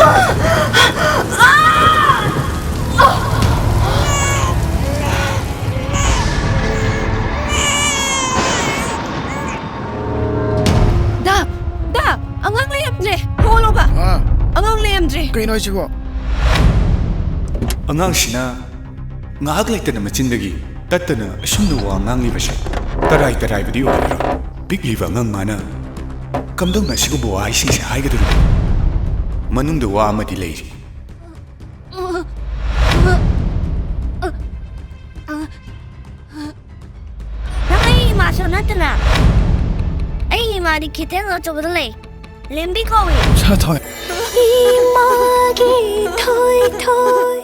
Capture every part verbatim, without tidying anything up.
ꯗꯥ, ꯗꯥ, ꯑꯉꯥꯡ ꯂꯩꯔꯝꯗ꯭ꯔꯦ꯫ ꯊꯣꯛꯂꯣꯕ꯫ ꯑꯥ꯫ ꯑꯉꯥꯡ ꯂꯩꯔꯝꯗ꯭ꯔꯦ꯫ ꯀꯩꯅꯣ ꯍꯥꯏꯁꯤꯕꯣ? ꯑꯉꯥꯡꯁꯤꯅ ꯉꯥꯏꯍꯥꯛ ꯂꯩꯇꯅ ꯃꯆꯤꯟꯗꯒꯤ ꯇꯠꯇꯅ ꯑꯁꯨꯝꯅ ꯋꯥ ꯉꯥꯡꯂꯤꯕꯁꯦ ꯇꯔꯥꯏ ꯇꯔꯥꯏꯕꯗꯤ ꯑꯣꯏꯔꯣꯏ꯫ ꯄꯤꯛꯂꯤꯕ ꯑꯉꯥꯡ ꯃꯥꯅ ꯀꯝꯗꯧꯅ ꯑꯁꯤꯒꯨꯝꯕ ꯋꯥꯍꯩꯁꯤꯡꯁꯦ ꯍꯥꯏꯒꯗꯧꯔꯤꯕꯅꯣ? ꯃꯅꯨꯡꯗ ꯋꯥ ꯑꯃꯗꯤ ꯂꯩꯔꯤ꯫ ꯅꯪ ꯑꯩ ꯏꯃꯥꯁꯨ ꯅꯠꯇꯅ꯫ ꯑꯩ ꯏꯃꯥꯗꯤ ꯀꯩꯊꯦꯜ ꯑꯆꯧꯕꯗ ꯂꯩ꯫ ꯂꯦꯝꯕꯤ ꯀꯧꯏ꯫ ꯁꯥꯊꯣꯏ꯫ ꯏꯃꯥꯒꯤ ꯊꯣꯏ ꯊꯣꯏ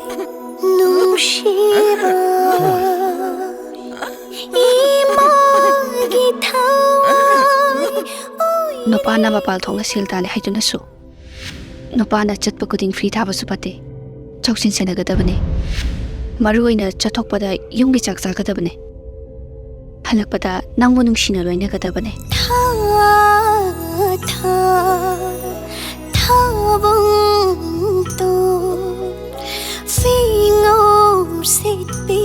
ꯅꯨꯡꯁꯤꯕ ꯏꯃꯥꯒꯤ ꯊꯋꯥꯏ ꯑꯣꯏ ꯅꯨꯄꯥꯅ ꯃꯄꯥꯜ ꯊꯣꯛꯅ ꯁꯦꯜ ꯇꯥꯜꯂꯦ ꯍꯥꯏꯗꯨꯅꯁꯨ ꯅꯨꯄꯥꯅ ꯆꯠꯄ ꯈꯨꯗꯤꯡ ꯐ꯭ꯔꯤ ꯊꯥꯕꯁꯨ ꯐꯠꯇꯦ꯫ ꯆꯧꯁꯤꯟ ꯁꯦꯟꯅꯒꯗꯕꯅꯦ꯫ ꯃꯔꯨ ꯑꯣꯏꯅ ꯆꯠꯊꯣꯛꯄꯗ ꯌꯨꯝꯒꯤ ꯆꯥꯛ ꯆꯥꯒꯗꯕꯅꯦ꯫ ꯍꯜꯂꯛꯄꯗ ꯅꯪꯕꯨ ꯅꯨꯡꯁꯤꯅ ꯂꯣꯏꯅꯒꯗꯕꯅꯦ꯫ ꯊꯥ ꯊꯥ ꯊꯥꯕꯨꯡꯇꯣ ꯐꯤꯉꯧ ꯁꯤꯠꯄꯤ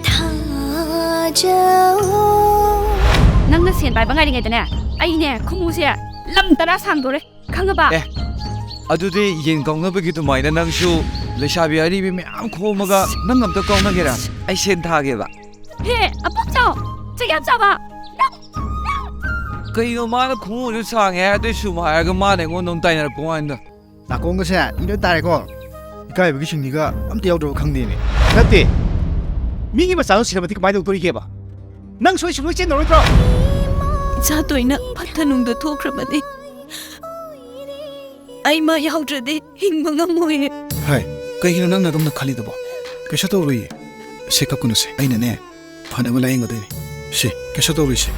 ꯊꯥꯖꯋꯣ ꯅꯪꯅ ꯁꯦꯟ ꯄꯥꯏꯕ ꯉꯥꯏꯔꯤꯉꯩꯗꯅꯦ, ꯑꯩꯅꯦ ꯈꯨꯃꯨꯁꯦ ꯂꯝ ꯇꯔꯥ ꯁꯥꯡꯗꯣꯔꯦ꯫ ꯈꯪꯉꯕ? ꯑꯦ, ꯑꯗꯨꯗꯤ ꯌꯦꯟ ꯀꯥꯎꯅꯕꯒꯤ ꯑꯗꯨꯃꯥꯏꯅ ꯅꯪꯁꯨ ꯂꯩꯁꯥꯕꯤ ꯑꯔꯤꯕꯤ ꯃꯌꯥꯝ ꯈꯣꯝꯃꯒ ꯅꯪ ꯑꯝꯇ ꯀꯥꯎꯅꯒꯦꯔꯥ? ꯑꯩ ꯁꯦꯟ ꯊꯥꯒꯦꯕ꯫ ꯍꯦ, ꯑꯄꯪ ꯆꯥꯎ! ꯆꯩ ꯌꯥꯝ ꯆꯥꯕ! ꯅꯪ! ꯅꯪ! ꯀꯩꯅꯣ ꯃꯥꯅ ꯈꯣꯡꯎꯞꯁꯨ ꯁꯥꯡꯉꯦ ꯍꯥꯏ, ꯑꯗꯨꯏꯁꯨ ꯃꯥ ꯍꯥꯏꯔꯒ ꯃꯥꯅ ꯑꯩꯉꯣꯟꯗ ꯑꯃꯨꯛ ꯇꯥꯏꯅꯔꯛꯄ ꯋꯥꯅꯤꯗ꯫ ꯅꯥꯀꯣꯡꯒꯁꯦ ꯏ ꯂꯣꯏ ꯇꯥꯔꯦꯀꯣ꯫ ꯏꯀꯥꯏꯕꯒꯤ ꯁꯤꯡꯂꯤꯒ ꯑꯝꯇ ꯌꯥꯎꯗ꯭ꯔꯕ ꯈꯪꯗꯦꯅꯦ꯫ ꯅꯠꯇꯦ, ꯃꯤꯒꯤ ꯃꯆꯥꯗꯣ ꯁꯤꯔꯝꯃꯗꯤ ꯀꯃꯥꯏꯅ ꯇꯧꯗꯣꯔꯤꯒꯦꯕ? ꯅꯪꯁꯨ ꯑꯩꯁꯨ ꯂꯣꯏ ꯆꯦꯟꯅꯔꯣꯏꯗ꯭ꯔꯣ? ꯏꯆꯥ ꯇꯣꯏꯅ ꯐꯠꯇ ꯅꯨꯡꯗ ꯊꯣꯛꯈ꯭ꯔꯕꯅꯤ꯫ ꯑꯩ ꯃꯥ ꯌꯥꯎꯗ꯭ꯔꯗꯤ ꯍꯤꯡꯕ ꯉꯝꯃꯣꯏꯌꯦ꯫ ꯍꯥꯏ, ꯀꯩꯒꯤꯅꯣ ꯅꯪꯅ ꯑꯗꯨꯝꯅ ꯈꯜꯂꯤꯗꯨꯕꯣ? ꯀꯩꯁꯨ ꯇꯧꯔꯣꯏꯌꯦ꯫ ꯁꯦ, ꯀꯞꯀꯅꯨꯁꯦ, ꯑꯩꯅꯅꯦ ꯐꯅꯕ ꯂꯥꯏꯌꯦꯡꯒꯗꯣꯏꯅꯤ꯫ ꯁꯦ, ꯀꯩꯁꯨ ꯇꯧꯔꯣꯏꯁꯦ꯫